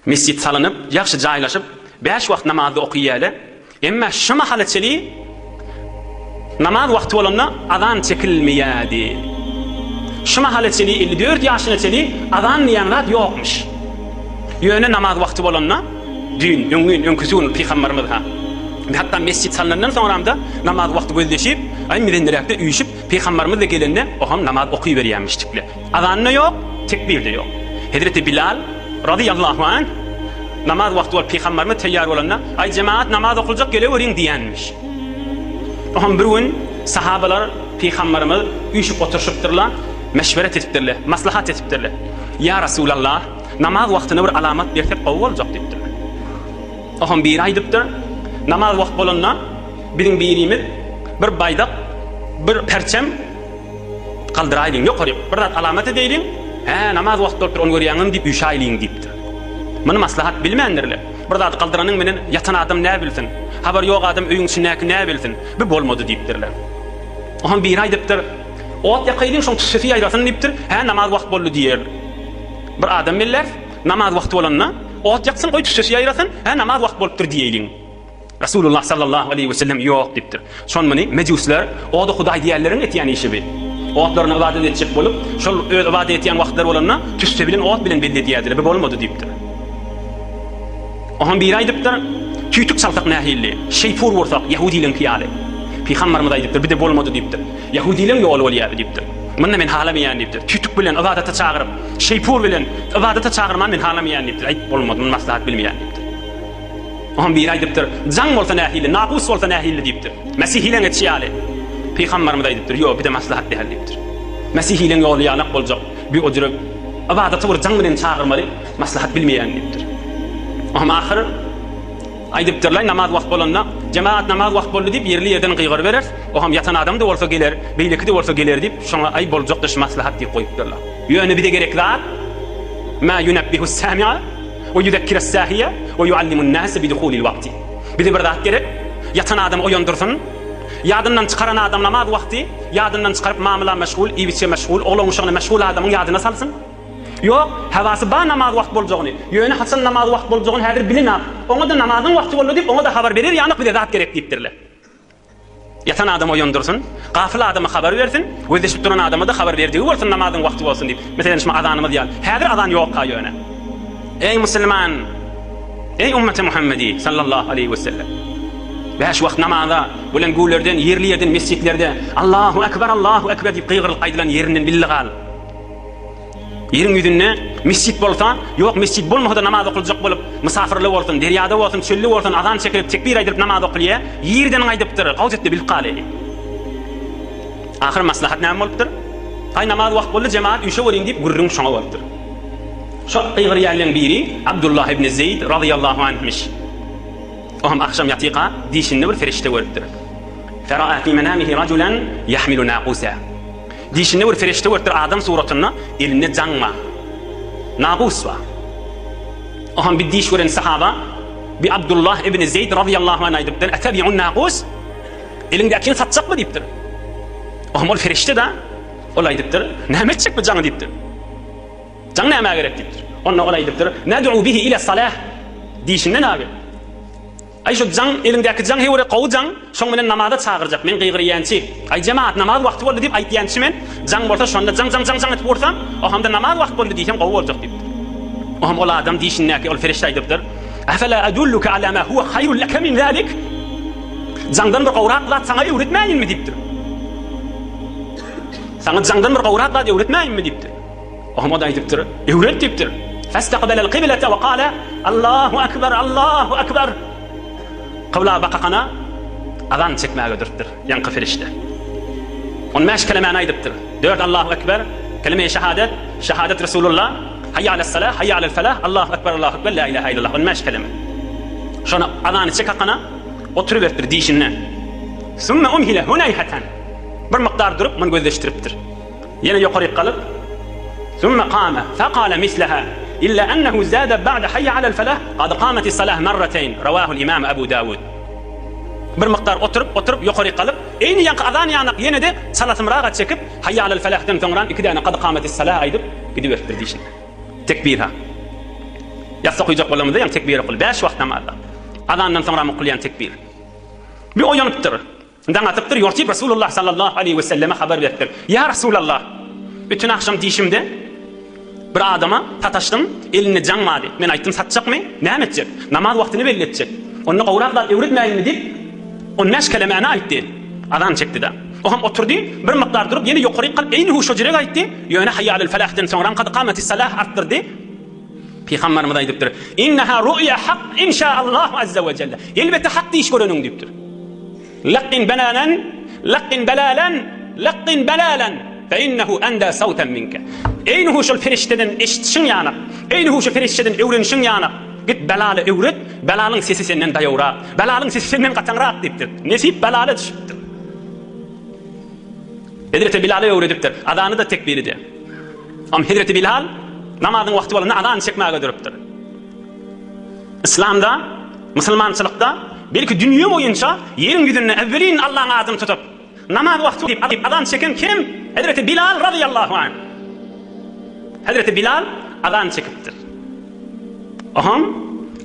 Mesjit salynyp, ýagşy jaýlaşyp, bäş wagt namazda okyýäle. Emma şu mahala çeli namaz wagty bolanda azan çekilmeýädi. Şu mahala çeli 54 ýaşyna çeli azan diýen zat ýokmuş. Ýöne namaz wagty bolanda düýn, öňňin, öňküsi gün pygambarymyz ha hatda mesjit salnandan soňramda namaz wagty gözleşip, aý mizendiräkde üýşüp pygambarymyz da gelende oham namaz okyberýämişdikle. Azan-da ýok, tekbir-de ýok. Hezreti Bilal, razyýallahu anh, namaz wagty bolup Pygamberimiz teýýar bolanda, Aý jemagat namaz okuljak geleweriň diýenmiş. Oňam bir gün sahabalar Pygamberimiz üýşüp oturyşypdyrlar, meşweret edipdirler, maslahat edipdirler. Ýa Resulallah, namaz wagtyna bir alamat bersek gowy boljak diýipdirler. Oňam biri aýdypdyr, Namaz wagt bolanda biziň birimiz bir baýdak, bir perçem, Galdyraýlyň, ýokaryk, bir zat alamat edeýliň, Hä, namaz wagty bolupdyr, ony görýäňizmi diýip üşäýliň diýipdir. Muny maslahat bilmändirler. Bir zady galdyranyň menen ýatan adam nä bilsin? Habary ýok adam öýüň içindäki nä bilsin? Bu bolmady diýipdirler. Oňam biri aýdypdyr, Ot ýakaýlyň, şoň tüssesi ýaýrasyn diýipdir, Hä, namaz wagt boldy diýer. Bir adam belläris, namaz wagty bolanda, ot ýaksyn, goý tüssesi ýaýrasyn, hä, namaz wagt bolupdyr diýeýliň. Resulullah sallallahu aleýhi we sellem ýok diýipdir. Şon muny mejuslar, oda hudaý diýenleriň etýän işi bi. Otlaryna ybadat etjek bolup, şol öz ybadat etýän wagtlary bolanda tüsse bilen ot bilen belli edýärdiler, bi bolmady diýipdir. Oňam biri aýdypdyr, Tüýtük çalsak nähilli, şeýpur ursak, ýahudileňki ýaly. Pygambarymyz aýdypdyr, bi-de bolmady diýipdir. Ýahudileň ýoly bolýar bi diýipdir. Muny men halamaýan diýipdir. Tüýtük bilen ybadata çagyryp, şeýpur bilen ybadata çagyrman men halamaýan diýipdir. Aýt bolmady, muny maslahat bilmeýän diýipdir. Oňam biri aýdypdyr, Jaň bolsa nähili, nagus bolsa nähili diýipdir. Mesihileň etşi ýaly. Pygambarymyz aýdypdyr, Ýok, bi-de maslahat däl diýipdir. Mesihileň ýoly ýalak boljak, bi o jüre ybadaty bir jaň bilen çagyrmaly, maslahat bilmeýän diýipdir. Oňam ahyr aýdypdyrlaý, namaz wagt bolanda, Jemagat namaz wagt boldy diýip ýerli-ýerden gygyrybereris, oňam ýatan adam-da bolsa geler, beýleki-de bolsa geler diýip, şoňa aý boljakdyr şu maslahat diýip goýupdyrlar. Ýöne bize gerek zat, Ma ýunebbihus-sami'a We ýuzekkires-sähiýe we ýuallimun-nase biduhulil wagti. Bize bir zat gerek, ýatan adamy oýandyrsyn, ýadyndan çykaran adam namaz wagty, ýadyndan çykaryp mamla meşgul, iýip-içe meşgul, oglan-uşagyna meşgul adamyň ýadyna salsyn. Ýok, hawasy bar namaz wagt boljagyny, ýöne haçan namaz wagt boljagyny häzir bilenok. Oňa-da namazyň wagty boldy diýip, oňa-da habar berer ýalyk bize zat gerek diýipdirler. Ýatan adamy oýandyrsyn, gafyl adama habar bersin, gözleşip duran adama-da habar berdigi bolsun, namazyň wagty bolsun diýip. Meselem, şuma azanymyz ýaly. Häzir azan ýok-ha ýöne. Eý musulman! Eý ummeti Muhammedi sallallahu aleýhi we sellem! Bäş wagt namaza bilen güwlerden, ýerli-ýerden mesjitlerde Allahu ekber, Allahu ekber diýip gygyrylyp aýdylan ýerinden billi gal. Ýeriň ýüzünde mesjit bolsa, ýok mesjit bolmasa-da namaz okuljak bolup, mysafyrly bolsun, derýada bolsun, çölde bolsun azan çekilip, tekbir aýdylyp namaz okulýa, ýerden gaýdypdyr, gawjetde bilip galaýly. Ahyr maslahat näme bolupdyr? Aý namaz wagt boldy, jemagat üýşeweriň diýip gürrüň şoňa bolupdyr. Şo gygyrýanlaň biri Abdullah ibn Zeýd razyýallahu anhmyş. O hem agşam ýatyka dişinde bir perişde görüpdir. Fera'a fi menamihi rajulan yahmilu naqusa. Dişinde bir perişde görüpdir adam suratynda, elinde jaň bar. Nagus bar. O hem bir diş gören sahaba bi Abdullah ibn Zeýd razyýallahu anh aýdypdyr, Etebi'un nagus? Eliňdäkini satjakmy diýipdir. O hem ol perişde da, ol aýdypdyr, Näme etjek bu jaňy diýipdir. Jaň nämä gerek diýipdir. Onda ol aýdypdyr, Ned'u bihi ile salah. Dişinden abi. Aý şu jaň, eliňdäki jaň höwre gowy jaň, şoň bilen namaza çagyrjak, men gygyrýançy. Aý jemaat, namaz wagty boldy diýip aýtýançy men, jaň bolsa şonda jaň jaň jaň jaň edip ursam, ohamda namaz wagt boldy diýsem gowy boljak diýipdir. Oham ol adam dişindäki ol perişde aýdypdyr, Efela edulluke ala ma huwe haýrun leke min zalik? Jaňdan bir gowrak zat saňa öwretmäýinmi diýipdir. Saňa jaňdan bir gowrak zat öwretmäýinmi diýipdir. Oňa-da aýdypdyr, Öwret diýipdir. Festaqbalal qiblata we qala, Allahu akbar, Allahu akbar. Kybla bakakana azan çekmäge durupdyr ýaňky perişde. On bäş kelemäni aýdypdyr. Dört Allahu ekber, kelime-i şehadet, şehadet Resulullah, Hayya alas-salah, hayya alal-falah, Allahu ekber, Allahu ekber, la ilaha illallah. On bäş keleme. Şony azany çekakana oturyberipdir dişinde. Sümme umhile hunayhatan. Bir mukdar durup muny gözleşdiripdir. Ýene ýokaryk galyp, Sümme kame, fekale misleha, illa ennehu zade ba'de hayye alel felah, kad kametis salah merreteyn, rawahul imam Ebu Dawud. Bir mukdar oturyp, oturyp, ýokaryk galyp, eýni ýaňky azan ýanak ýene-de çalasymraga çekip, hayye alel felahden soňran iki däne kad kametis salah aýdyp, gidiberipdir diýşine. Tekbir ha. Ýatsa okyjak bolamyzda ýaňy tekbir okyly. Bäş wagt namazda. Azandan soňram okulýan tekbir. Bir oýanypdyr. Daň atypdyr, ýortyp Resulullah sallallahu aleýhi we selleme habar beripdir. Ýa Resulallah! Öten agşam dişimde bir adama sataşdym, elinde jaň bardy. Men aýtdym, satjakmy? Näme etjek? Namaz wagtyny belli etjek. Onda gowrak zat öwretmäýinmi diýip, on bäş kelemäni aýtdy. Azan çekdi-de. O hem oturdy, bir mukdar durup, ýene ýokaryk galyp, eýni şu jirek aýtdy, ýöne Haýýa alel felahden soňram kad kamatis salah artdyrdy. Pygamberimiz aýdypdyr, Inneha ru'ya hak inşaallahu azza we jelle. Elbetde hak diş göreniň diýipdir. Lakin belalan, lakin belalan, lakin belalan, fe innehu enda sawtan minke. Eýni şol perişdeden eşitişiň ýanak, eýni şu perişdeden öwrenişiň ýanak. Git Belala öwret, Belalyň sesi senden daýawrak, Belalyň sesi senden gataňrak diýipdir. Nesip Belala düşüpdir. Hezreti Bilala öwredipdir. Azany-da tekbiri-de. Am Hezreti Bilal namazyň wagty bolanda azan çekmäge durupdyr. Yslamda, musulmançylykda, belki dünýe boýunça ýeriň ýüzünde äwwelin Allaň adyny tutup, namaz wagty diýip azan çeken kim? Hezreti Bilal razyýallahu anh. Hezreti Bilal azan çekipdir. Oham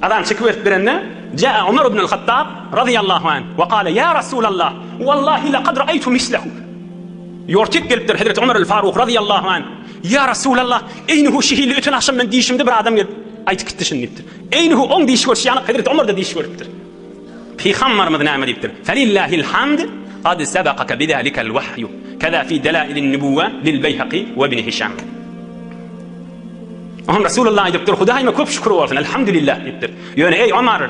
azan çekiberip berende, Jaa Umar ibn al-Hattab razyýallahu anh we kale ýa Rasulallah, wallahi laqad raýtu mislehu. Ýortyp gelipdir Hezreti Omar el-Faruk razyýallahu anh, Ýa Rasulallah, eýnihu şihili öten agşam men diýşimde bir adam gelip aýtyp gitdi şuny diýipdir. Eýnihu oň diýşi görşi ýaly Hezreti Omar-da diýşi görüpdir. Pygambarymyz näme diýipdir? Felillahil hamd kad sebekake bizalikel wahyu. Keza fi delailin nubuwwe lil Beýhaki we ibn Hişam. Oňa Resulullah aýdypdyr, Hudaýyma köp şükür bolsun, elhamdülillah diýipdir. Ýöne eý Omar,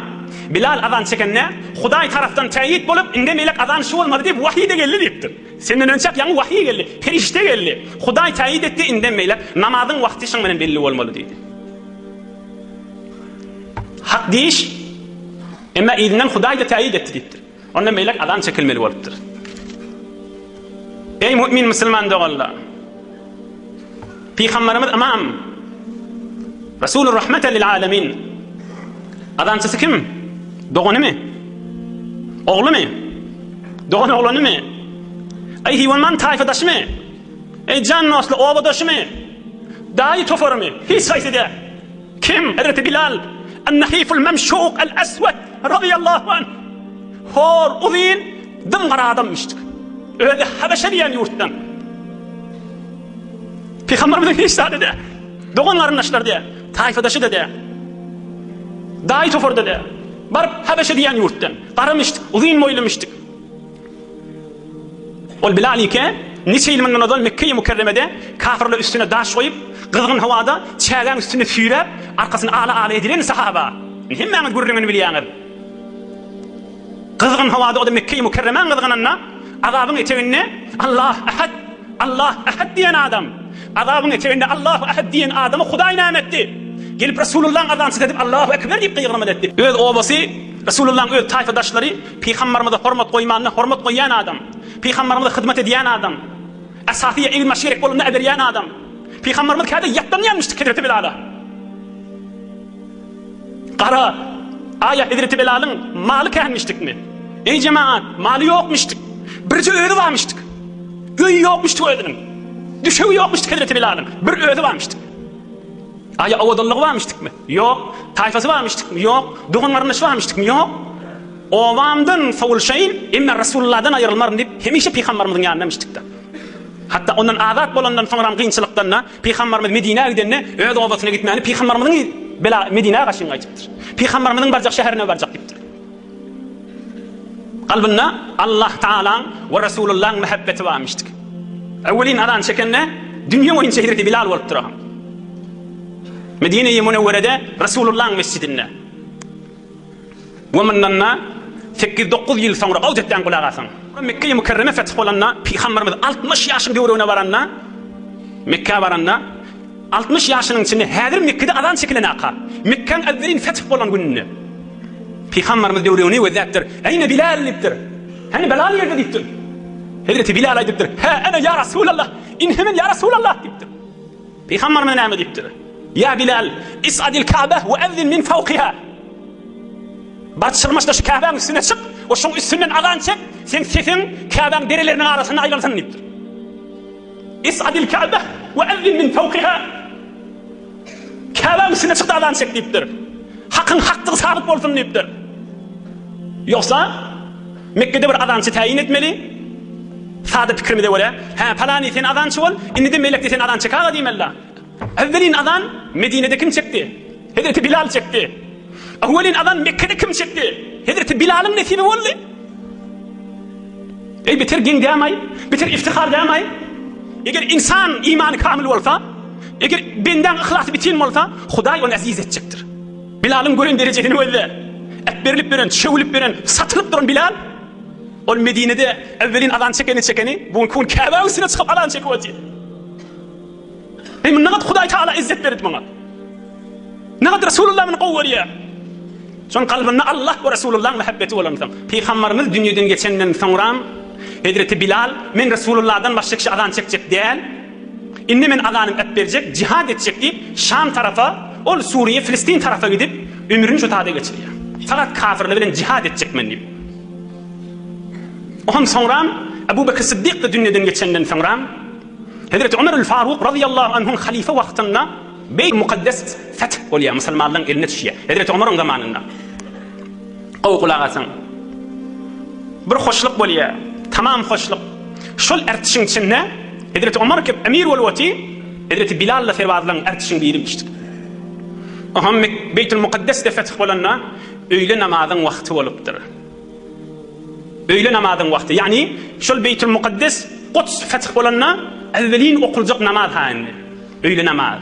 Bilal azan çekende Hudaý tarapdan täýit bolup, indi melek azan şu bolmaly diýip wahyý-da geldi diýipdir. Senden önçäk ýaňy wahyý geldi, perişde geldi. Hudaý täýit etdi, indem beýläk namazyň wagty şuň bilen belli bolmaly diýdi. Hak diýiş, emma yzyndan Hudaý-da täýit etdi diýipdir. Ondan beýläk azan çekilmeli bolupdyr. Eý mümin musulman doganlar! Pygamberimiz ymam, Resulur rahmeten lil alemin. Azançysy kim? Doganymy? Oglumy? Dogan oglanymy? Eý hiwanman taýfadaşymy? Eý jan dostly obadaşymy? Daýy tofarymy? Hiç haýsy däl. Kim? Hezreti Bilal, An-Nahiful Memşuk Al-Aswad razyýallahu anh. Hor, uzyn, dym gara adammışdyk. Özi Habeşe diýen ýurtdan. Pygamberimiziň hiç zady däl. Dogan garyndaşlary däl. Taýfadaşy da däl. Daýy topary da däl. Baryp Habeşe diýen ýurtdan. Garamyşdyk, uzyn boýlumyşdyk. Ol Bilal ike niçe ýyl mundan ozal Mekge-i Mükerremede kafirler üstüne daş goýup, gyzgyn howada çägäň üstünde süýräp, arkasyny ala-ala edilen sahaba. Indi hemmäňiz gürrüňini bilýäňiz. Gyzgyn howada o-da Mekge-i Mükerremäň gyzgynynda azabyň eteginde Allah Ahad, Allah Ahad diýen adam. Azabyň eteginde Allahu Ahad diýen adamy Hudaý näme etdi? Gelip Resulullaň azançysy edip Allahu Ekber diýip gygyrmaly etdi. Öz obasy, Resulullaň öz taýfadaşlary Pygambarymyza hormat goýmanda hormat goýýan adam. Pygambarymyza hyzmat edýän adam. Esasy egin-başy gerek bolanda äberýän adam. Pygambarymyz käde ýatlanýanmyşdy Hezreti Bilala. Gara, aýa Hezreti Bilalyň maly känmişdikmi? Eý jemaat, maly ýokmuşdyk. Birje özi barmyşdyk. Öýi ýokmuşdyk özüniň. Düşegi ýokmuşdyk Hezreti Bilalyň. Bir özi barmyşdyk. Aýa owadanlygy barmyşdykmy? Ýok. Taýfasy barmyşdykmy? Ýok. Dogan-garyndaşy barmyşdykmy? Ýok. Obamdan sowulşaýyn, emma Resulullahdan aýrylmaryn diýip, hemişe Pygambarymyzyň ýanyndamyşdykda. Hatda ondan azat bolandan soňram kynçylykdan-da, Pygambarymyz Medinä gidende, öz obasyna gitmäni Pygambarymyzyň bela Medinä gaşyn gaýdypdyr. Pygambarymyzyň barjak şäherine barjak diýipdir. Kalbynda Allah Tagalaň we Resulullahyň mähebbeti barmyşdyk. Öwwelin azan çekende dünýe boýunça Hezreti Bilal bolupdyr aham. Medine-i Münewwerede Resulullahyň mesjidinde. We mundan-da sekiz-dokuz ýyl soňra gawt etýän gulak asyň. Mekge-i Mükerreme feth bolanda Pygamberimiz 60 ýaşyň döwregine baranda Mekgä baranda 60 ýaşynyň içinde häzir Mekgede azan çekilen aka. Mekgäň äwwelin feth bolan gününde Pygamberimiz döwregini gözläpdir. Eýne Bilal diýipdir. Hany Bilal nirde diýipdir. Hezreti Bilal aýdypdyr. Hä ene ýa Rasulallah. Ine men ýa Rasulallah diýipdir. Pygamberimiz näme diýipdir? Ýa Bilal, is'adil Ka'be we ezzin min fawkiha. Bar çyrmaşda şu Käbäň üstüne çyk we şoň üstünden azan çek, seň sesiň Käbäň dereleriniň arasynda aýlansyn diýipdir. Is'adil Ka'be we ezzin min fawkiha. Käbäň üstüne çyk-da azan çek diýipdir. Hakyň hakdygy sabyt bolsun diýipdir. Ýogsa, Mekgede bir azançy täýin etmeli. Sada pikrimize görä, hä, palany sen azançy bol, indi-de melekde sen azan çek aga diýmeli-da. Äwwelin azan Medinede kim çekdi? Hezreti Bilal çekdi. Äwwelin azan Mekgede kim çekdi? Hezreti Bilalyň nesibi boldy. Eý, beter geň dämaý, beter iftihar dämaý? Eger ynsan imany kamyl bolsa, eger bendäň yhlasy bitin bolsa, Hudaý ony äziz etjekdir. Bilalyň gören derejesini gözle. Äpberilip beren, çöwülip beren, satylyp duran Bilal, ol Medinede äwwelin azan çekeni çekeni, bu günki gün Käbäň üstüne çykyp azan çekip otyr. Eý, muny nagat Hudaý Tagala izzet berdi muňa. Nagat Resulullah muny gowy görýär. Şonuň kalbynda Allah we Resulullahyň mähebbeti bolansoň, Pygambarymyz dünýeden geçenden soňram Hezreti Bilal, Men Resulullahdan başga kişi azan çekjek däl, indi men azanym äpberjek, jihad etjek diýip, Şam tarapa, ol Suriýe, Filistin tarapa gidip, ömrüni şo tada geçirýär. Fakat kafirler bilen jihad etjek men diýip. Oňam soňram Ebu Bekr Siddik-de dünýeden geçenden soňram Hezreti Ömerül Faruk razyýallahu anhuň halyfa wagtynda Beýt Mukaddes feth bolýar, musulmanlaryň eline düşýär. Hezreti Omaryň zamanynda. Gowy gulak asyň. Bir hoşluk bolýar, tamam hoşluk. Şol ärtişiň içinde Hezreti Omar kep emir bolup otyr, Hezreti Bilal-da serbazlaryň ärtişiň biri biçdik. Oňam Beýtül Mukaddesde feth bolanda öýle namazyň wagty bolupdyr. Öýle namazyň wagty, ýagny şol Beýtül Mukaddes Guds feth bolanda äwwelin okuljak namaz ha indi. Öýle namaz.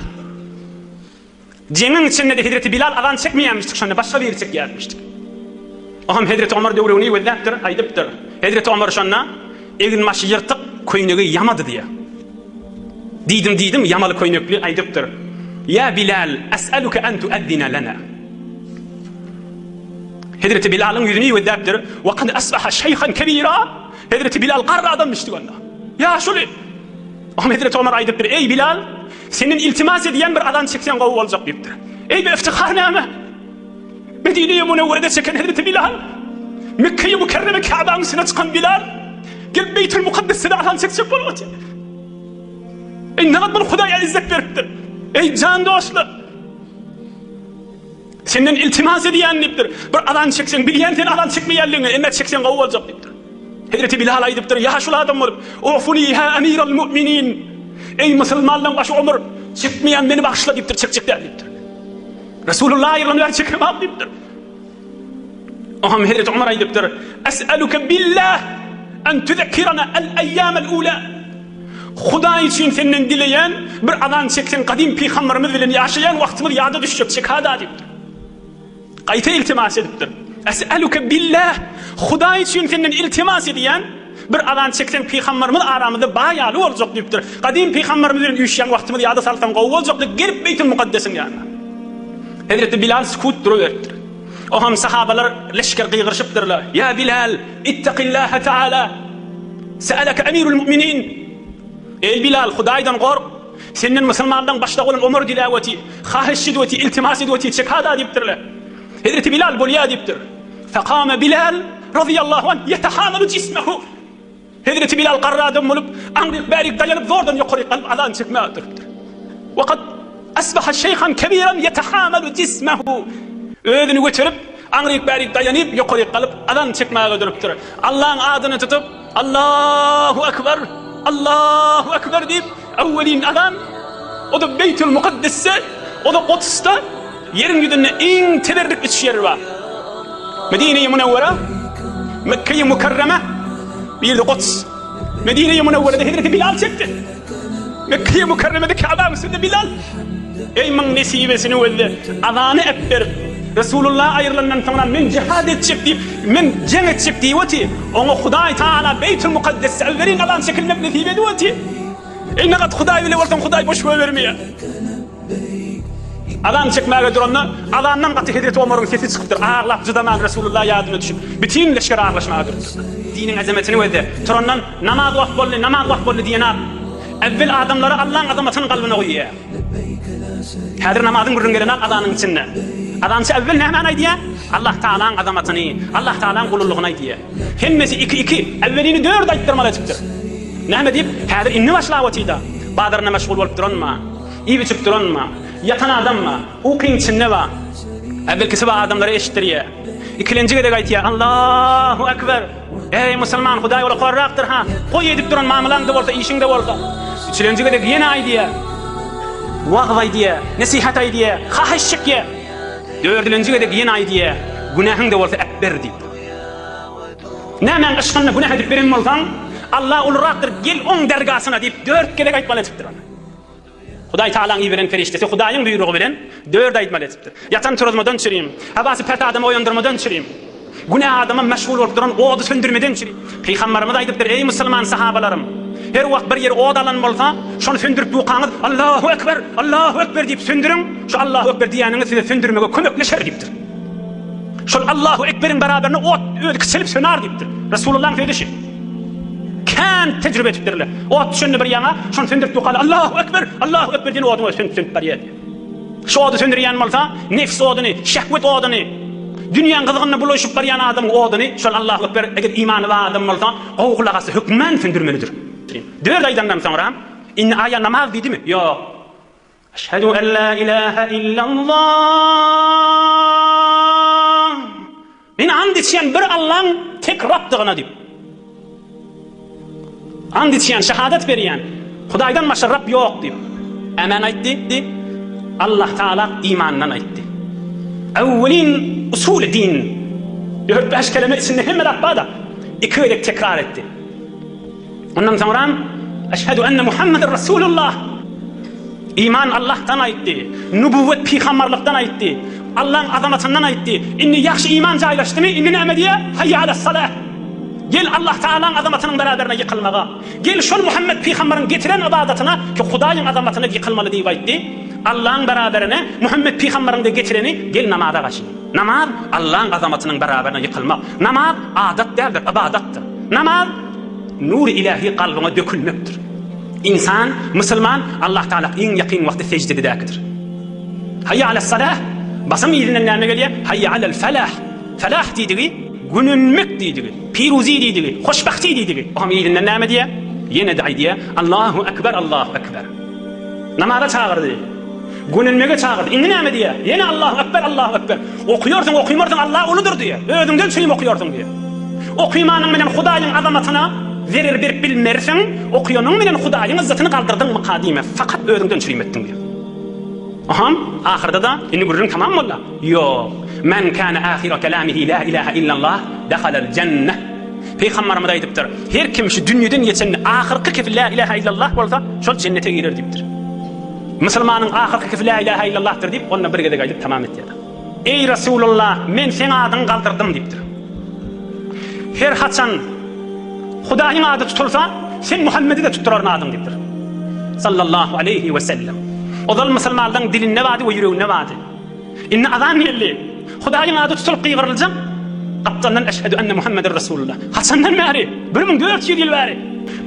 Jeňiň içinde-de Hezreti Bilal azan çekmeýärmişdik şonda başga biri çekýärmişdik. Oňam Hezreti Omar döwregini gözläpdir, aýdypdyr. Hezreti Omar şonda eginbaşy ýyrtyk, köýnegi ýamady diýýär. Diýdim diýdim ýamaly köýnekli aýdypdyr. Ýa Bilal, es'eluke en tuezzine lena. Hezreti Bilalyň ýüzüni gözläpdir. Wa kad asbaha şeýhan kebira. Hezreti Bilal garry adamyşdy onda. Ýaşuly. Oňa Hezreti Omar aýdypdyr, Eý Bilal, senden iltimas edýän bir azan çekseň gowy boljak diýipdir. Eý bu iftihar näme? Medine-i Münewwerede çeken Hezreti Bilal, Mekge-i Mükerreme Käbäň üstüne çykan Bilal, gelip Beýtül Mukaddesde-de azan çekjek bolup otyr. Eý nagat muny Hudaýa izzet beripdir. Eý jan dostlar! Senden iltimas edýän diýipdir. Bir azan çekseň, bilýän sen azan çekmeýänligiňi, emma çekseň gowy boljak diýipdir. Hezreti Bilal aýdypdyr, ýaşuly adam bolup, Ufuni hä emiral mu'minin. Eý musulmanlaryň başy Omar, çekmeýän meni bagyşla diýipdir, çekjek däl diýipdir. Resulullah aýrylany bäri çekemok diýipdir. Oňam Hezreti Omar aýdypdyr, Es'eluke billah en tuzekkirana el eýýamel ula. Hudaý üçin senden dileýän, bir azan çekseň gadym pygamberimiz bilen ýaşaýan wagtymyz ýada düşjek çekada diýipdir. Gaýta iltimas edipdir. Es'eluke billah, Hudaý üçin senden iltimas edýän, bir azan çekseň pygamberimiz aramyzda ba ýaly boljak diýipdir. Gadym pygamberimiz bilen üýşýän wagtymyz ýada salsaň gowy boljak diýip gelip Beýtül Mukaddesiň ýanyna. Hezreti Bilal sükut duruberipdir. Oňam sahabalar leşger gygyryşypdyrlar. Ýa Bilal, ittaqillaha taala. Se'eleke emirul mu'minin. Eý Bilal, Hudaýdan gork. Senden musulmanlaryň başlygy bolan Omar diläp otyr. Hahyş edip otyr, iltimas edip otyr, çekada diýipdirler. Hezreti Bilal bolýa diýipdir. Fekame Bilal razyýallahu anh ýetehamalu jismehu. Hezreti Bilal garry adam bolup, aňryk-bärik daýanyp zordan ýokaryk galyp azan çekmäge durupdyr. Waqad asbaha şeýhan kebiran ýetehamalu jismehu. Özüni göterip, aňryk-bärik daýanyp ýokaryk galyp azan çekmäge durupdyr. Allaň adyny tutup, Allahu ekber, Allahu ekber diýip, öwwelin azan, o-da Beýtül Mukaddesde, o-da Gudsda, ýeriň ýüzünde iň teberrik üç ýer bar. Medine-i Münewwere, Mekke-i Mükerreme, bir-de Guds. Medine-i Münewwerede hezreti Bilal çekdi. Mekge-i Mükerremede Käbäň üstünde Bilal. Eý muň nesibesini gözle, azany äpberip, Resulullah aýrylandan soňra men jihad etjek diýip, men jeň etjek diýip otyr. Oňa Hudaý Tagala Beýtül Mukaddesde äwwelin azan çekilmek nesip edip otyr. Eý nagat Hudaý bile bolsaň Hudaý boş goýbermeýär. Azan çekmäge duranda, azandan gaty hezreti Omaryň sesi çykypdyr. Aglap jydaman Resulullah ýadyna düşüp, bütin leşger aglaşmaga durupdyr. Diniň azametyny gözle. Turandan namaz wagt boldy, namaz wagt boldy diýenak. Äwwel adamlara Allaň azamatyny kalbyna guýýar. Häzir namazyň gürrüň gelenak azanyň içinde. Azançy äwwel nämäni aýdýar? Allah Tagalaň azamatyny, Allah Tagalaň gululygyny aýdýar. Hemmesi iki-iki, äwwelini dört aýtdyrmaly etipdir. Näme diýip, häzir indi başlap otyda. Bazaryna meşgul bolup duranma. Iýip-içip duranma. Ýatan adam bar. Ukyň içinde bar. Äwwelkisi bar adamlara eşitdirýär. Ikilenji gezek aýtýar, Allahu Ekber! Eý, musulman, Hudaý ol okarrakdyr ha. Goý edip duran mamlaň-da bolsa, işiň-de bolsa. Üçülenji gezek ýene aýdýar. Wagyz aýdýar, nesihat aýdýar, hahyş çekýär. Dördülenji gezek ýene aýdýar, Günähiň-de bolsa äpber diýip. Nämäň yşgynda günäh edip beren bolsaň, Allah ulurakdyr, gel oň dergasyna diýip dört gezek aýtmaly edipdir ony. Hudaý Tagalaň iberen perişdesi Hudaýyň buýrugy bilen dört aýtmaly edipdir. Ýatan turuzmadan çürim, habasy pert adamy oýandyrmadan çürim, günä adama meşgul bolup duran ody söndürmeden çürim. Pygambarymyz aýdypdyr, Eý musulman sahabalarym! Her wagt bir ýeri ot alan bolsa, şony söndürip dukaňyz Allahu Ekber, Allahu Ekber diýip söndüriň, şu Allahu Ekber diýýäniňiz size söndürmege kömekleşer diýipdir. Şol Allahu Ekberiň beraberinde ot özi kiçelip söner diýipdir. Resulullahyň sözi şi. Kän tejribe edipdirler. Ot düşende bir ýaňa, şony söndürip dukaly Allahu Ekber, Allahu Ekber diýen oduň özi sönüp sönüp barýar diýip. Şu ody söndürýän bolsa, nefs oduny, şehwet oduny, dünýäň gyzgynyna bulaşyp barýan adamyň oduny şol Allahu Ekber eger imany bar adam bolsa, gowy gulak assa hökman söndürmelidir. Dört aýdandan soňra, indi aýa namaz diýdimi? Ýok. Eşhedü en la ilahe illallah. Men and içýän bir Allaň tek Rabdygyna diýip. And içýän, şahadat berýän, Hudaýdan başga Rab ýok diýip. Ämän aýtdy? Allah Taala imandan aýtdy. Awwelin usuly din. Dört-bäş keleme içinde hemme zat bar-da, iki gezek tekrar etdi. Ondan soňram Eşhedü enne Muhammeden Resulullah. Iman Allahdan aýtdy. Nubuwwet pygambarlykdan aýtdy. Allaň azamatyndan aýtdy. Indi ýagşy iman jaýlaşdymy? Indi näme diýýär? Haýýa alas salah. Gel Allah Tagalaň azamatynyň beraberine ýykylmaga. Gel şol Muhammet pygambaryň getiren ybadatyna ki Hudaýyň azamatyna ýykylmaly diýip aýtdy. Allaň beraberine Muhammet pygambaryň-da getireni gel namaza gaçyn. Namaz Allaň azamatynyň beraberine ýykylmak. Namaz adat däldir, ybadatdyr. Namaz Nury ilahi kalbyňa dökülmekdir. Ynsan, musulman Allah Tagala iň ýakyn wagty seždededäkidir. Haýýa alas salah, basym yzyndan näme gelýär? Haýýa alel falah. Falah diýdigi gönenmek diýdigi, piruzi diýdigi, hoşbahti diýdigi. Oňam yzyndan näme diýýär? Ýene-de aýdýar, Allahu ekber, Allahu ekber. Namaza çagyrdy. Gönenmege çagyrdy. Indi näme diýýär? Ýene Allahu Ekber, Allahu Ekber. Okaýarsyň, okymarsyň Allah uludyr diýýär. Özüňden çürim okaýarsyň diýýär. Okymanyň bilen Hudaýyň azamatyna zerer berip bilmersiň, okaýanyň bilen Hudaýyň yzzatyny galdyrdyňmyka diýme. Fakat özüňden çürim etdiň diýýär. Aham, ahyrda-da indi gürrüň tamam boldy. Ýok. Men kana ahira kelamihi la ilaha illallah dehalel jenneh. Pygambarymyz aýdypdyr, Her kim şu dünýeden geçende ahyrky kefi la ilaha illallah bolsa, şol jennete girer diýipdir. Musulmanyň ahyrky kefi la ilaha illallahdyr diýip, onda bir gezek aýdyp tamam etýär. Eý Resulullah, men seň adyňy galdyrdym diýipdir. Her haçan Hudaýyň ady tutulsa, sen Muhammedi-de tutduraryn adyň diýipdir. Sallallahu aleýhi we sellem. Ozal musulmanlaryň dilinde bardy we ýüreginde bardy. Indi azan geldi. Hudaýyň ady tutulyp gygyryljak. Gapdaldan Eşhedü enne Muhammeden Resulullah. Haçandan bäri? 1400 ýyl bäri.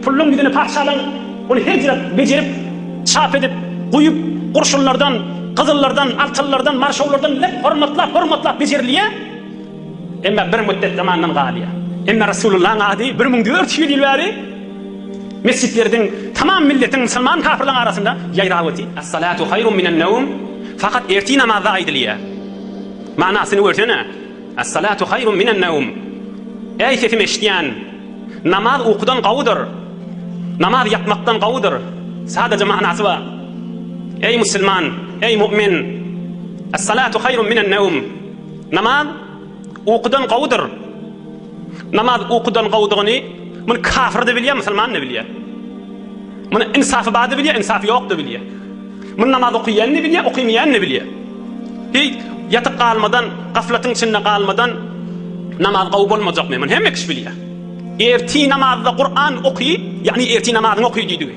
Pulluň ýüzüni patyşalaň ony her ýere bejerip, çap edip, guýup, gurşunlardan, gyzyllardan, altynlardan, marşawlardan lep hormatlap, hormatlap bejerilýär. Emma bir müddet zamandan galýar. Emma Resulullahyň ady 1400 ýyl bäri mesjitlerdiň, tamam milletiň, musulman kafirlaryň arasynda ýaýrap otyr. Es-salatu haýrun minen-newm fakat ertir namazda aýdylýar. Manasyny görsene. Es-salatu haýrun minen-newm. Eý sesimi eşidýän, namaz ukudan gowudyr. Namaz ýatmakdan gowudyr. Sadaja manasy bar. Eý musulman, eý mu'min, Es-salatu haýrun minen-newm. Namaz ukudan gowudyr. Namaz ukudan gowudygyny muny kafir-de bilýär, musulman-da bilýär. Muny ynsafy bar-da bilýär, ynsafy ýok-da bilýär. Muny namaz okaýan-da bilýär, okamaýan-da bilýär. Heý, ýatyp galmadan, gaflatyň içinde galmadan namaz gowy bolmajakmy? Muny hemme kişi bilýär. Ertir namazda Kuran oky, ýagny ertir namazyňy oky diýdigi.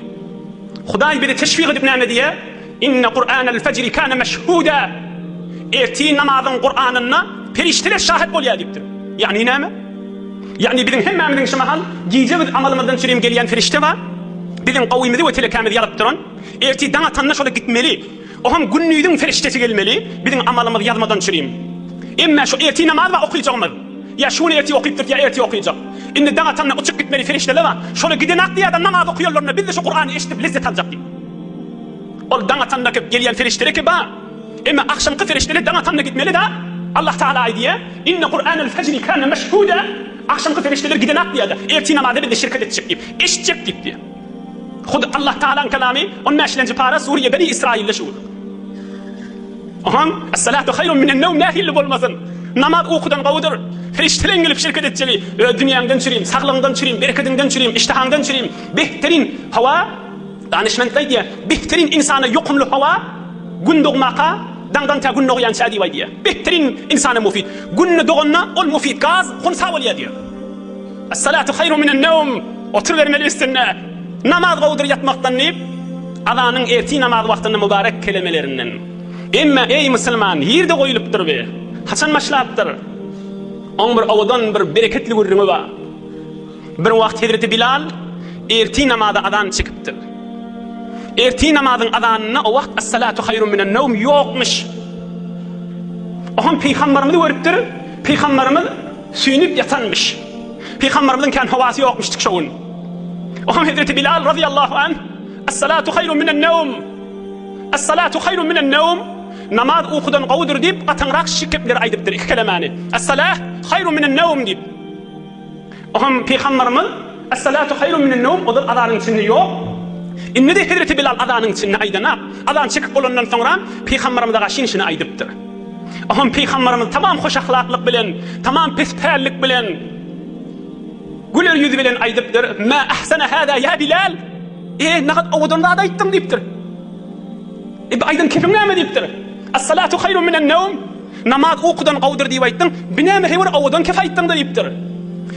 Hudaý bizi teşwik edip näme diýýär? Inne Kur'anel fejri kana meşhuda. Ertir namazyň Kur'anynda perişdeler şahit bolýar diýipdir. Ýagny näme? Ýagny biziň hemmämiziň şu mahal gije biz amalymyzdan çürim gelýän perişde bar. Biziň gowymyzy we telekämizi ýazyp duran. Ertir daň atanda şola gitmeli. Oham gündiziň perişdesi gelmeli, biziň amalymyzy ýazmadan çürim. Emme şu ertir namaz bar okyjagymyz. Ýa şu gün ertir okypdyr ýa ertir okyjak. Indi daň atanda uçup gitmeli perişdeler bar. Şola giden akdy adam namaz okaýanlarynda biz-de şu Kur'any eşidip lezzet aljak diýip. Ol daň atanda gelýän perişdeler ki bar. Emma agşamky perişdeler daň atanda gitmeli-da. Allah Tagala aýdýar, Inne Kur'anel fejri kâne meşhûdâ, Agşamky perişdeler gidenak diýýär-de, ertir namaza bizde şirket etjek diýip, eşitjek diýip diýýär. Hut Allah Tagalaň kelamy on bäşilenji para Suriýe Beni Israilde şu gün. Oňam Es-salatu haýrun minen-newm nähili bolmasyn? Namaz ukudan gowudyr. Perişdeleň gelip şirket etjegi, öz dünýäňden çürim, saglygyňdan çürim, berekediňden çürim, iştahaňdan çürim, behterin hawa, Danyşment aýdýar, Behterin ynsana ýokumly howa Gün dogmaka, daňdan tä Gün dogýança diýip aýdýar. Behterin ynsana mufid. Gün doganda ol mufid gaz hunsa bolýar diýýär. Es-salatu haýrun minen-newm, oturybermeli üstünde. Namaz gowudyr ýatmakdan diýip, azanyň ertir namaz wagtynda mübarek kelemelerinden. Emma eý musulman, nirde goýulypdyr bi? Haçan başlapdyr? Oň bir owadan bir bereketli gürrüňi bar. Bir wagt hezreti Bilal ertir namaza azan çekipdir. Ertir namazyň azanynda o wagt Es-salatu haýrun minen-newm ýokmuş. Oňam pygambarymyzy görüpdir. Pygambarymyz süýnüp ýatanmyş. Pygambarymyzyň kän howasy ýokmuşdyk şo gün. Oňam hezreti Bilal razyýallahu anh Es-salatu haýrun minen-newm. Es-salatu haýrun minen-newm. Namaz ukudan gowudyr diýip gataňrak şi gepleri aýdypdyr iki kelemäni. Es-salah haýrun minen-newm diýip. Oňam Pygamberimiz, Es-salatu haýrun minen-newm ozal azanyň içinde ýok. Indi-de hezreti Bilal azanyň içinde aýdanak. Azan çekip bolandan soňra Pygamberimize garşy şuny aýdypdyr. Oňam Pygamberimiz tamam hoş ahlaklyk bilen, tamam pespällik bilen, güler ýüz bilen aýdypdyr, Mä ahsana hâzâ ýa Bilal! E, nagat owadan zat aýtdyň diýipdir. E, bu aýdan kepiň näme diýipdir. Es-salatu haýrun minen-newm. Namaz ukudan gowudyr diýip aýtdyň, bi näme heý bir owadan kep aýtdyňda diýipdir.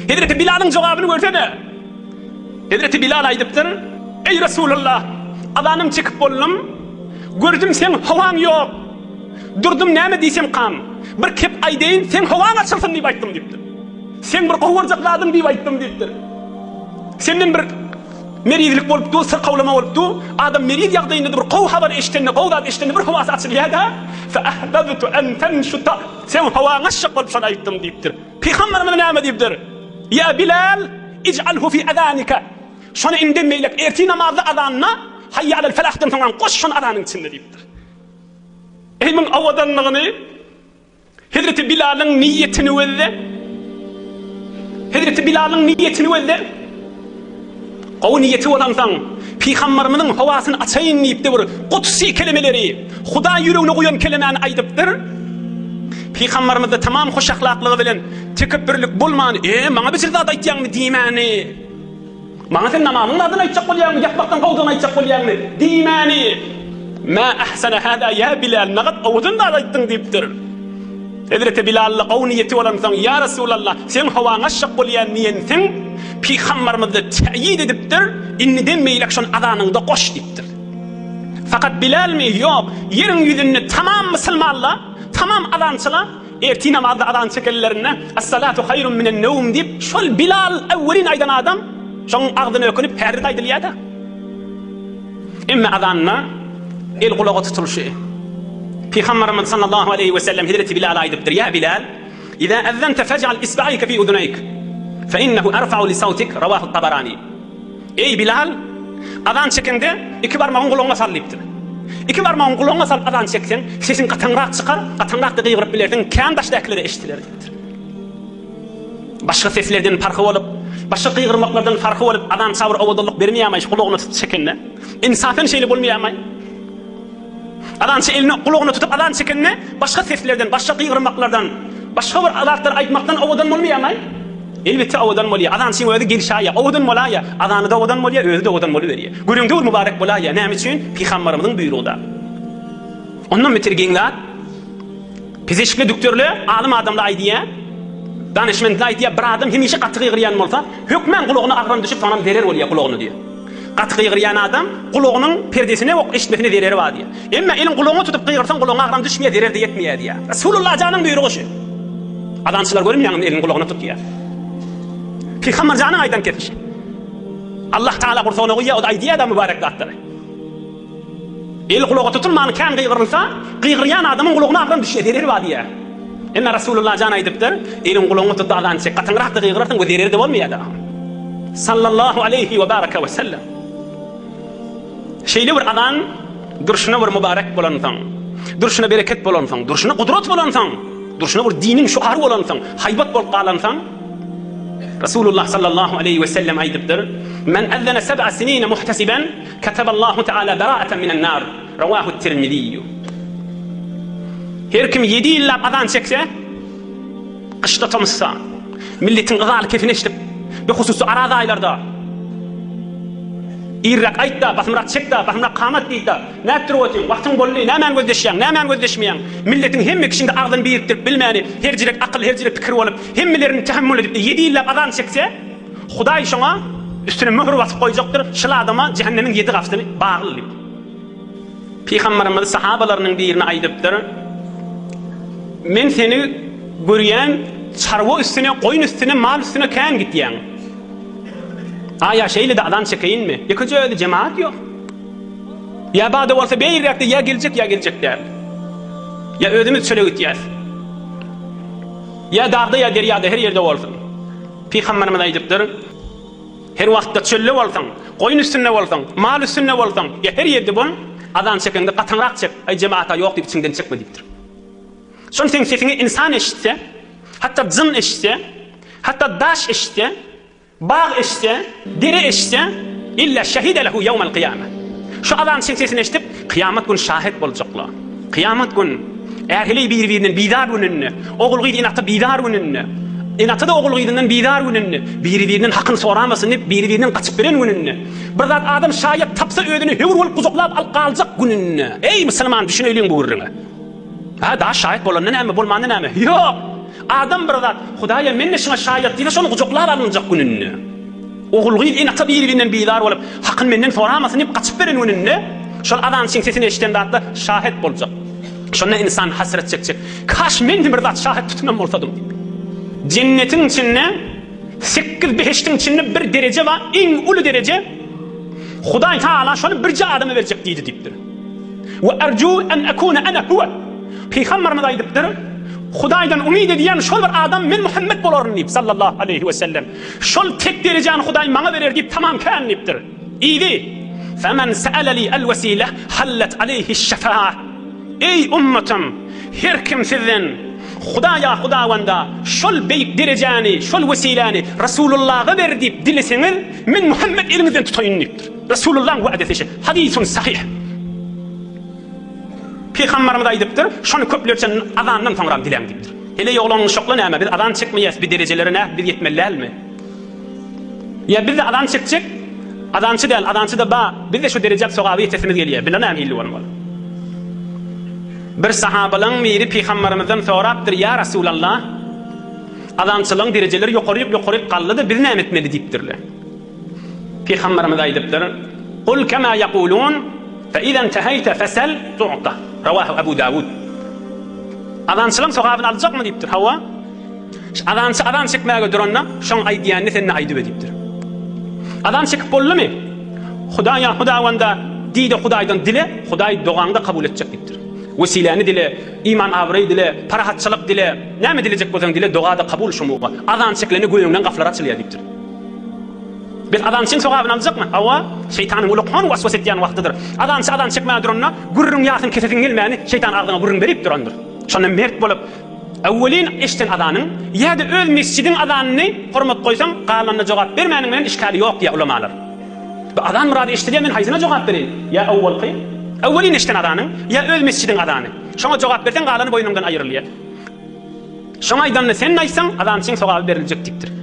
Hezreti Bilalyň jogabyny görsene. Hezreti Bilal aýdypdyr, Eý Resulallah, azanym çekip boldum, gördüm seň howaň ýok. Durdum näme diýsemkam, bir kep aýdaýyn, seň howaň açylsyn diýip aýtdym diýipdir. Seň bir gowy görjek zadyň diýip aýtdym diýipdir. Senden bir Merizlik bolup dur, syrkawlama bolup dur. Adam meriz ýagdaýynda-da bir gowy habar eşidende, gowy zat eşidende bir howasy açylýar-da, Fe ahbabtu en tenşuta, Seň howaň açjak bolup şony aýtdym diýipdir. Pygamberimiz näme diýipdir? Ýa Bilal, ij'alhu fi azanika. Şony indem beýlek ertir namazda azanda, Haýýa alel felahdan soňam goş şony azanyň içinde diýipdir. Eý muň owadanlygyny! Hezreti Bilalyň niýetini gözle. Hezreti Bilalyň niýetini gözle. Gowy niýeti bolansoň, Pygambarymyzyň howasyny açaýyn diýip-de bir gudsy kelemeleri, Hudaý ýüregine guýan kelemäni aýdypdyr. Pygambarymyz-da tamam hoş ahlaklygy bilen tekepbürlik bolman, E, maňa bir zat aýtýaňmy diýmäni. Maňa sen namazyň zadyny aýtjak bolýaňmy, ýatmakdan gowudygyny aýtjak bolýaňmy? Diýmäni. Mä ahsana hada ýa Bilal, nagat owadan zat aýtdyň diýipdir. Hezreti Bilal-da gowy niýeti bolansoň, Ýa Resulallah, seň howaňy açjak bolýan diýensiň, Pygambarymyz-da täýit edipdir, indiden beýläk şony azanyňda goş diýipdir. Fakat Bilalmy? Ýok, ýeriň ýüzünde tamam musulmanlar, tamam azançylar, Ertir namazda azan çekenlerinde Es-salatu haýrun minen-newm diýip, şol Bilal awwelin aýdan adam şoň agzyna ökünip häzir-de aýdylýar-da. Emme azanda el gulaga tutulyşy. Pygamberimiz sallallahu aleýhi we sellem hezreti Bilala aýdypdyr, Ýa Bilal, iza azzante fej'al isba'ike fi uduneýk, fe innehu erfa'u li sawtik, rawahu Tabarani. Eý, Bilal! Azan çekeňde, iki barmagyňy gulagyňa sal diýipdir. Iki barmagyňy gulagyňa salyp azan çekseň, sesiň gataňrak çykar, gataňrak-da gygyryp bilersiň, kän daşdakilere eşidiler diýipdir. Başga seslerden parhy bolup, başga gygyrmaklardan parhy bolup, azança bir owadanlyk bermeýärmaý şu gulagyna tutup çekende? Ynsapen şeýle bolmaýarmaý? Azançy elini gulagyna tutup azan çekende, başga seslerden, başga gygyrmaklardan, başga bir zatlar aýtmakdan owadan bolmaýarmy? Elbetde owadan bolýar. Azançyň özi gelşäýýär, owadan bolaýýar. Azany-da owadan bolýar, özi-de owadan boluberýär. Göreňde bir mübarek bolaýýar. Näme üçin? Pygambarymyzyň buýrugy-da. Ondan beter geň zat, pizişkli dükdürle, alym adamlar aýdýar, danyşmentler aýdýar, bir adam hemişe gaty gygyrýan bolsa, hökmän gulagyna agram düşüp, soňam zerer bolýar gulagyna diýýär. Gaty gygyrýan adam gulagynyň perdesine ok eşitmesine zereri bar diýýär. Emma eliň gulagyňa tutup gygyrsaň gulagyňa agram düşmeýär, zerer-de ýetmeýär diýýär. Resulullah janyň buýrugy şu. Azançylar görünmeýäňmi elini gulagyna tutýar. Pygamber janyň aýdan kesişi. Allah Taala gursagyna guýýar, o-da aýdýar-da mübarek zatlary. El gulaga tutulman kän gygyrylsa, gygyrýan adamyň gulagyna agram düşýär, zereri bar diýýär. Emma Resulullah jan aýdypdyr, Eliň gulagyňa tut-da azan çek, gatyňrak-da gygyrarsyň we zereri-de bolmaýar-da. Sallallahu aleýhi we baraka we sellem. Şeýle bir azan. Durşuna bir mübarek bolansoň, durşuna bereket bolansoň, durşuna gudrat bolansoň, durşuna bir diniň şuary bolansoň, haýbat bolup galansoň, Resulullah sallallahu aleýhi we sellem aýdypdyr, Men ezzene seb'a sinine muhtesiben, keteballahu teala beraeten minen nar. Rawahu Tirmiziýu. Her kim ýedi ýyllap azan çekse, gyşda tomusda, milletiň yzaly kesini eşidip, behususy araz aýlarda, Irräk aýt-da, basymrak çek-de, basymrak kamat diý-de, nädip durup otyň, wagtyň boldy, nämäni gözleşýäň, nämäni gözleşmeýäň? Milletiň hemme kişiňde agzyny birikdirip bilmäni, her jirek akyl, her jirek pikir bolup, hemmelerini tähemmül edip-de ýedi ýyllap azan çekse, Hudaý şoňa üstüne möhür basyp goýjakdyr, şul adama jähennemiň ýedi gapysyny bagly diýip. Pygamberimiz sahabalarynyň birine aýdypdyr, Men seni görýän, çarwa üstüne, goýun üstüne, mal üstüne kän gitýäň. Aýa şeýle-de azan çekeýinmi? Ýekeje özi jemagat ýok. Ýa bada bolsa beýräkde ýa geljek ýa geljek däl. Ýa özümiz çöle gitýäs. Ýa dagda ýa derýada her ýerde bolsun. Pygamberimiz aýdypdyr, Her wagtda çölde bolsaň, goýun üstünde bolsaň, mal üstünde bolsaň, ýa her ýerde bol, azan çekeňde gataňrak çek, aý jemata ýok diýip içiňden çekme diýipdir. Şol seň sesiňi ynsan eşitse, hatda jyn eşitse, hatda daş eşitse, bag eşitse, dere eşitse, illa şehide lehu ýewmel kyýame. Şu azançyň sesini eşidip, kyýamat gün şahet boljaklar. Kyýamat gün, är-heleý bir-birinden bizar gününde, ogul-gyz ene-ata bizar gününde, ene-ata-da ogul-gyzyndan bizar gününde, biri-birinden hakyny soramasyn diýip, biri-birinden gaçyp beren gününde, bir zat adam şaýat tapsa özüni höwür bolup gujaklap alyp galjak gününde. Eý, musulman, düşüneýliň bu gürrüňe. Hä, daş şaýat bolanda näme, bolmanda näme? Ýok! Adam bir zat, Hudaýa men-de şuňa şaýat diýse, şony gujaklap alynjak gününde. Ogul-gyz ene-ata bir-birinden bizar bolup, hakyny menden soramasyn diýip gaçyp beren gününde, şol azançyň sesini eşiden zatda şahet boljak. Şonda ynsan hasrat çekjek. Kaş men-de bir zat şahet tutunan bolsadym diýip. Jennetiň içinde, sekiz behişdiň içinde bir dereje bar, iň uly dereje, Hudaý Tagala şony birje adama berjek diýdi diýipdir. We erju en ekune ene huwe. Pygamberimiz aýdypdyr, Hudaýdan umyt edýän şol bir adam men Muhammet bolaryn diýip sallallahu aleýhi we sellem. Şol tek derejäni Hudaý maňa berer diýip tamam kän diýipdir. Yzy, Femen se'ele li el wesile hallet aleýhi şefa'a. Eý ummatym, her kim sizden Hudaýa Hudawanda şol beýik derejäni, şol wesiläni Resulullaha ber diýip dileseňiz, men Muhammet eliňizden tutaýyn diýipdir. Resulullahyň wa'desi şe. Hadisun sahyh. Pygamberimiz aýdypdyr, şony köplerçe azandan soňram diläň diýipdir. Heleý oglan uşakla näme, biz azan çekmeýäs, bi derejelere näh biz ýetmeli dälmi? Ýa biz-de azan çekjek, azançy däl, azançy-da ba, biz-de şu derejä sogaba ýetesimiz gelýär, bile näme hilli bolmaly? Bir sahabalaň biri Pygamberimizden sorapdyr, Ýa Resulallah, azançylaň derejeleri ýokaryk-ýokaryk galdy-da, biz näme etmeli diýipdirler. Pygamberimiz aýdypdyr, Kul kema ýekulun, fe iza inteheýte fesel tu'ta. Rawahu Abu Dawud. Azançylaň sogabyny aljakmy diýipdir. Hawa. Azançy azan çekmäge duranda, şoň aýdýanyny sen-de aýdyber diýipdir. Azan çekip boldumy? Hudaýa, Hudawanda diý-de Hudaýdan dile, Hudaý dogaňy-da kabul etjek diýipdir. Wesiläni dile, iman-abraý dile, parahatçylyk dile, näme dilejek bolsaň dile, doga-da kabul şomuga. Azan çekilende göýüňden gapylar açylýar diýipdir. Biz azançyň sogabyny aljakmy? Hawa, şeýtanyň ullakan waswas etýän wagtydyr. Azançy azan çekmäge duranda, gürrüň ýasyny kesesiň gelmäni, şeýtan agzyňa gürrüň berip durandyr. Şonda mert bolup, öwwelin eşden azanyň, ýa-da öz mesjidiň azanyny hormat goýsaň, galanyna jogap bermäniň bilen işgäli ýok diýýär ulamalar. Bu azan myrady eşdilýär, men haýsyna jogap bereýin? Ýa öwwelki, öwwelin eşden azanyň, ýa öz mesjidiň azany. Şoňa jogap berseň, galany boýnuňdan aýrylýar. Şoň aýdanyny sen aýtsaň, azançyň sogaby beriljek diýipdir.